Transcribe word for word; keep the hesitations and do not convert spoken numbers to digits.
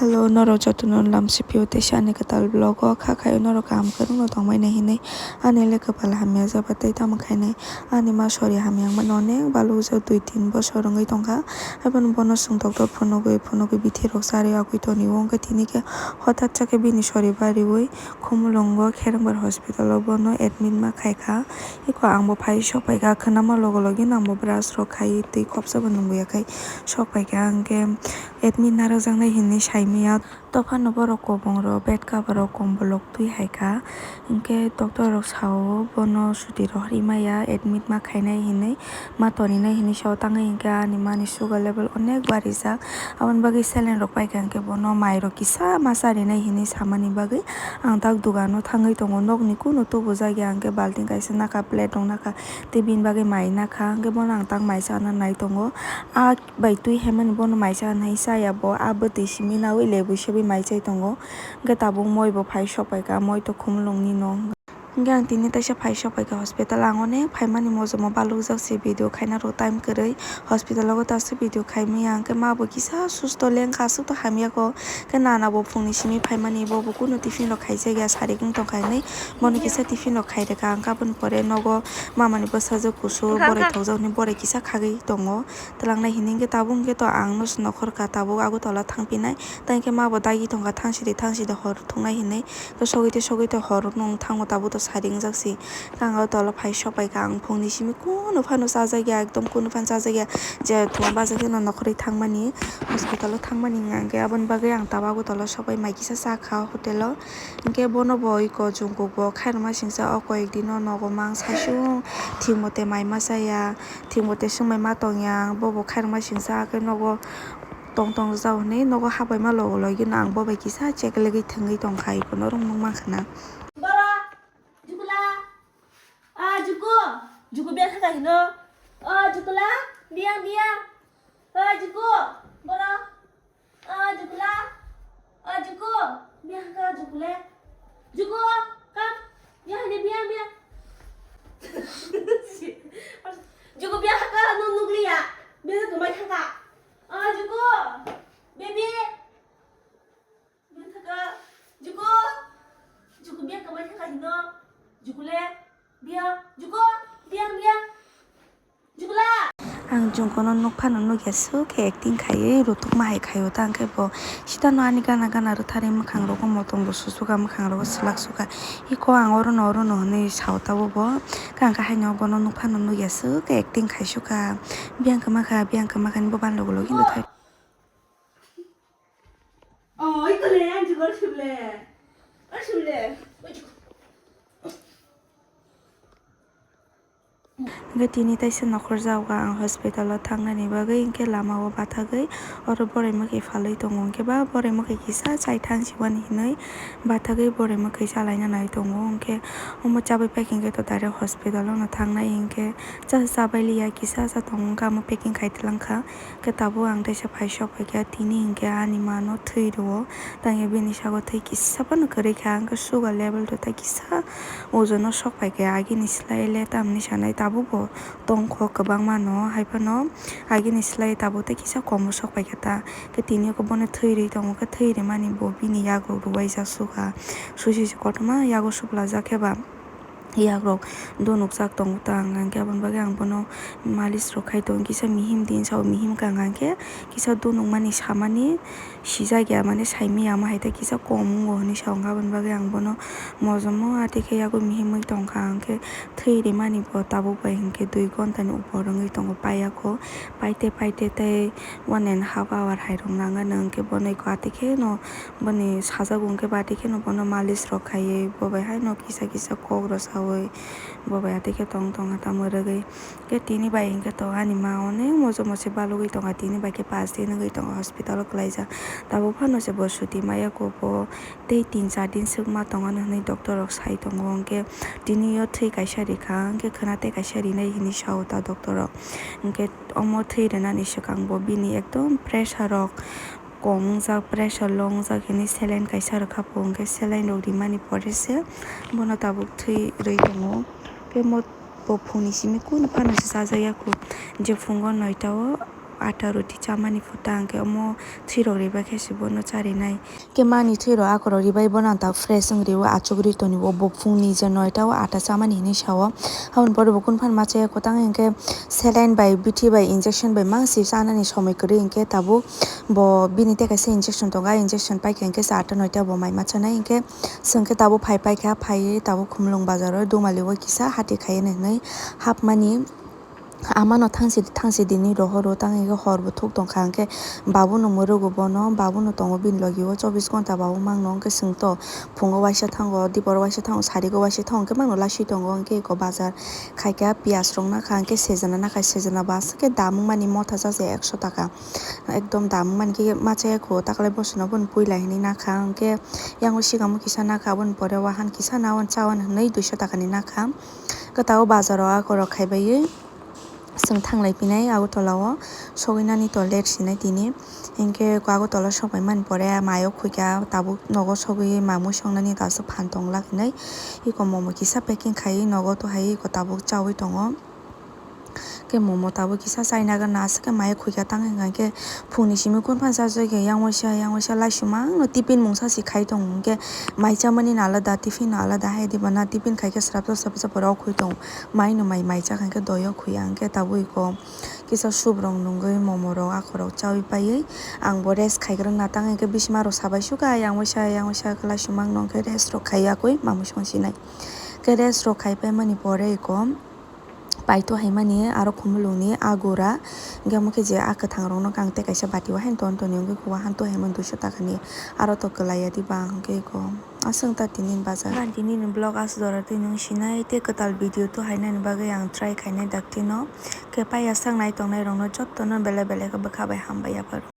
Hello, norok jotono lamsipio teisa ani kwtal vlog o kha khaio norok kaham kwrwngno tongmani hinwi ani le kwpal hamya jaba tei tamo khainai ani ma sori hamya wngmano onek balukjak dui tin bosor wngwi tongkha. Haibano bono chwng doctor phunugwi phunugwi bithi rok charwi agwi tonio, hwnkhe tini khe hothat sa khe bini sori bariwi Khumulwngo Kherengbar hospital o bono admit ma khaikha. Eko ang bo phai sok paikha, khwnama logo logi no ang bo brush rok khai twi khopsa bo nungwi ya khai sok paikha, hwnkhe admit narwkjaknai hinwi saimaya. Dophano borok kobong rok bed cover rok kombolok twi hai kha, hwnkhe doctor rok sao bono suti rohorwi maya, admit ma khainai hinwi, ma toninai hinwi sao, tangwi hwnkhe ani mani sugar level onek barijak, aboni bagwi saline rok paikha, hwnkhe bono mai rok kisa ma charinai hinwi samani bagwi ang dak dugano thangwi tongo, nokni kunu tubujak ya, hwnkhe balting kaisa nakha, plate rok nakha, tei bini bagwi mai nakha, hwnkhe bono ang tak mai chana nai tongo. A bai twi haimani bono mai chana hai chaya bo, a bwtwi simi nawi lebu sebwi mai chai tongo. Hwnkhe tabuk moi bo phai sok paikha, moi to Khumulwngni no. Hwnkhe ang tini teisa phai sok paikha hospital, ang onek phaimani mojomo balukjak se video khaina rw time kwrwi. Hospital o ta aswk video khaimaya, hwnkhe ma bo kisa susto lengkha, aswk to hamya kho. Khe nana bo phungni simi phaimani, bo bo kunu tiffin rok khaijak ya, sarik wng tongkha hinwi. Bono kisa tiffin rok khai rwkha, hwnkhe aboni pore nogo mamani bwsajwk kusu borai thokjak hinwi borai kisa khagwi tongo. Twlangnai hinwi hwnkhe tabuk hwnkhe to ang no se nokhor ka, tabuk Agartala thang pinai. Tai hwnkhe ma bo dagi tongkha, thang sidi thang sidi hor thungnai hinwi. To sogwi tei sogwi tei hor nung thango, tabuk to sarik wngjak si. Khe ang Agartala phai sok paikha, ang phungni simi kunu phano chajak ya, ekdom kunu phano chajak ya. Je thuma bajak khe no nokhorwi thangmani, hospital o thangmani hwnkha hwnkhe aboni bagwi ang tabuk Agartala sok pai mai kisa cha kha hotel o. Hwnkhe bono bo iko Jungkook bo khairokma singcha o koyek dino nogo mang saisung thik mote mai ma chaya. Thik mote swngbai ma tongya, bobo khairokma singcha khe nogo tong tong jao hinwi nogo habaima logo logi no ang bobai kisa cheklegwi thwngwi tongkha, iphano rwng nukmankha na. Bora, Jukula, a Juku, Juku biyang kha hino, a Jukula, biyang biyang, a Juku, bora. O Jukula, o Juku, biyang ka Jukule. Juku, kam, biyang ni biyang biyang. Juku biyang ka nu nukliya, biyang ka mai ka. O Juku, baby. Biyang ka, Juku, Juku biyang ka mai ka hino. Jukule, biyang, Juku, biyang biyang. Ang Jungkono nuk phano nukya swk khe acting khaiwi rutukma hai khaio ta, hwnkhe bo sitano ani gana gana rwtharwi mwkhang rogo motong bo susuka, mwkhang rogo swlak suka. Iko ang orono orono hwnwi sao tabuk bo. Khe ang khe haino bono nuk phano nukya swk khe acting khai suka. Biyang kwma kha, biyang kwma kha hinwi bo bani logi logi rwthar. Oh, ito le, ang jugor sule. Ang sule. Hwnkhe tini taisa nokhorjak ang hospital o thangnani bagwi, hwnkhe lama o bathagwi oro borai mwkhwi phalwi tongo, hwnkhe ba borai mwkhwi kisa chai thang simani hinwi bathagwi borai mwkhwi chalaina nai tongo, hwnkhe omo chabai paikha hwnkhe to direct hospital o no thangnai, hwnkhe cha chabai liya kisa cha tongo, hwnkhe amo packing khai twlang kha. Khe tabuk ang teisa phai sok phaikha, tini hinkhe ani mano thwi rwo, tangya bini sago thwi kisa phano kwrwi kha, hwnkhe sugar level rok tai kisa ojono sok phaikha, agini slai le tamni sanai tabuk bo tongkho kwbangmano, haiphano agini slai tabuk tei kisa komo sok phaikha ta, khe tini oko bono thwi rwi tongo, khe thwi rwmani bo bini yago rwbaijak sukha, susi si kotorma yago suklajak khe ba. Yakrok dunukjak tongo ta, hwnka hwnkhe aboni bagwi ang bono malis rok khai tongo, kisa mihim din sao, mihim wngkha hwnka hwnkhe kisa dunukmani samani sijak ya, mane saimaya, omo hai khe kisa kom wngo hinwi sao, hwnka aboni bagwi ang bono mojomo atwi khe yago mihimwi tongkha, hwnkhe thwi rimani bo tabuk bai hinkhe dui ghonta ni upor wngwi tongo, paiya kho paite paite tei one and half hour hai rok nang anw, hwnkhe bono eko atwi kheno. Boni sajak hwnkhe bati kheno bono malis rok khaiwi, bo bai haino kisa kisa kok rw sawi, bo bai atwi khe tong tong tamo rwgwi. Khe tini bai hwnkhe to ani ma onek moso moso balugwi tongkha, tini bai khe pass din wngwi tongo hospital o kwlaijak. Tabuk phano se bo suti maya kho bo tei tin char din swk ma tong anw hwnwi doctor rok sai tongo, hwnkhe tini o thwi kaisa rikha, hwnkhe khwna tei kaisa rinai hinwi sao ta doctor rok. Hwnkhe omo thwi rwnani swkang bo bini ekdom pressure rok. Kom wngjak, pressure low wngjak hinwi saline kaisa rwkha po, hwnkhe saline rok rimani pore se bono tabuk thwi rwi tongo. Tei mo bo phungni simi kunu phano se chajakya kho, je phungo noita o Atta roti chamani phuta hwnkhe omo thwirok ribai khe se bono charinai. Khe mani thwirok akorok ribai bono ang tak fresh wng rio, achuk ri tonwi o bo phungni je noita o atta chamani hinwi sao. Aboni pore bo kunu phano machaya kwtang hwnkhe saline bai bithi bai injection bai mangsi chanani somoi kwrwi hwnkhe tabuk bo bini tei kaisa injection tongo, a injection paikha hwnkhe se atta noita bo mai machanai hwnkhe. Chwng khe tabuk phai paikha, phaiwi tabuk Khumulwng bazaro Dumali o kisa hati khaina hinwi hapmani. Amano thangsi thangsi dini rohoro tang hor bo thuk tongkha hwnkhe babuno mwrwgo bono, babuno tongo bini logi o chobbish ghonta babu mangno hwnkhe chwngto phungo waisa thango, diporo waisa thango, sarigo waisa thango hwnkhe mangno lasui tongo hwnkhe eko bazar khaikha piyaj rok nakha hwnkhe sejana nakha, sejana bo aswk khe dam wngmani motha chacha ekso taka. Ekdom dam wngmani khe machaya kho taklai bosongno bono puila hinwi nakha hwnkhe yang o sikamo kisa nakha, aboni pore wahan kisa nawan chawan hinwi duiso takani nakha. Kwtal o bazaro akorok khaibaiwi chwng thanglai phinai Agartala o sogwi nani to late sinai tini. Hinkhe Agartala o sokpai mani pore mai o khuikha tabuk nogo sogwi mamwi songnani ta aswk phan tong lak hinwi eko momo kisa packing khaiwi nogo to hai eko tabuk chawi tongo. Khe momo tabuk kisa chaina gana aswk khe mai khuikha tang hwnkha khe phungni simi kun phan chajagwi yang waisa yang waisa laisumang no tiffin mungsa si khai tong hwnkhe mai chamani no alada tiffin no alada hai diba na tiffin khai khe srapsa srapsa pore o khui tong mai no mai mai chakha hwnkhe doi o khuya hwnkhe tabuk eko kisa soup rok nungwi momo rok akhorok chawi paiwi ang bo rest khaikrwng na tang hwnkhe bisima rok sabai sukha yang waisa yang waisa laisumang no hwnkhe rest rok khaiya koi mamwi songsinai khe rest rok khai paimani pore eko. Paito haimani aro Khumulwngni agura, hwnkhe omo khe je a kwthang rokno kang tei kaisa bati o haino ton toni wngwi khuwa han to haimani duiso takani aro to kwlaiya diba hwnkhe eko aswk ta tini bazar. Tini ni vlog aswk jora twi nung sinai tei kwtal video to hainani bagwi ang try khainai daktino khe paiya sak nai tongnai rokno jottono belai belai khe bwkha bai hambai yapharo.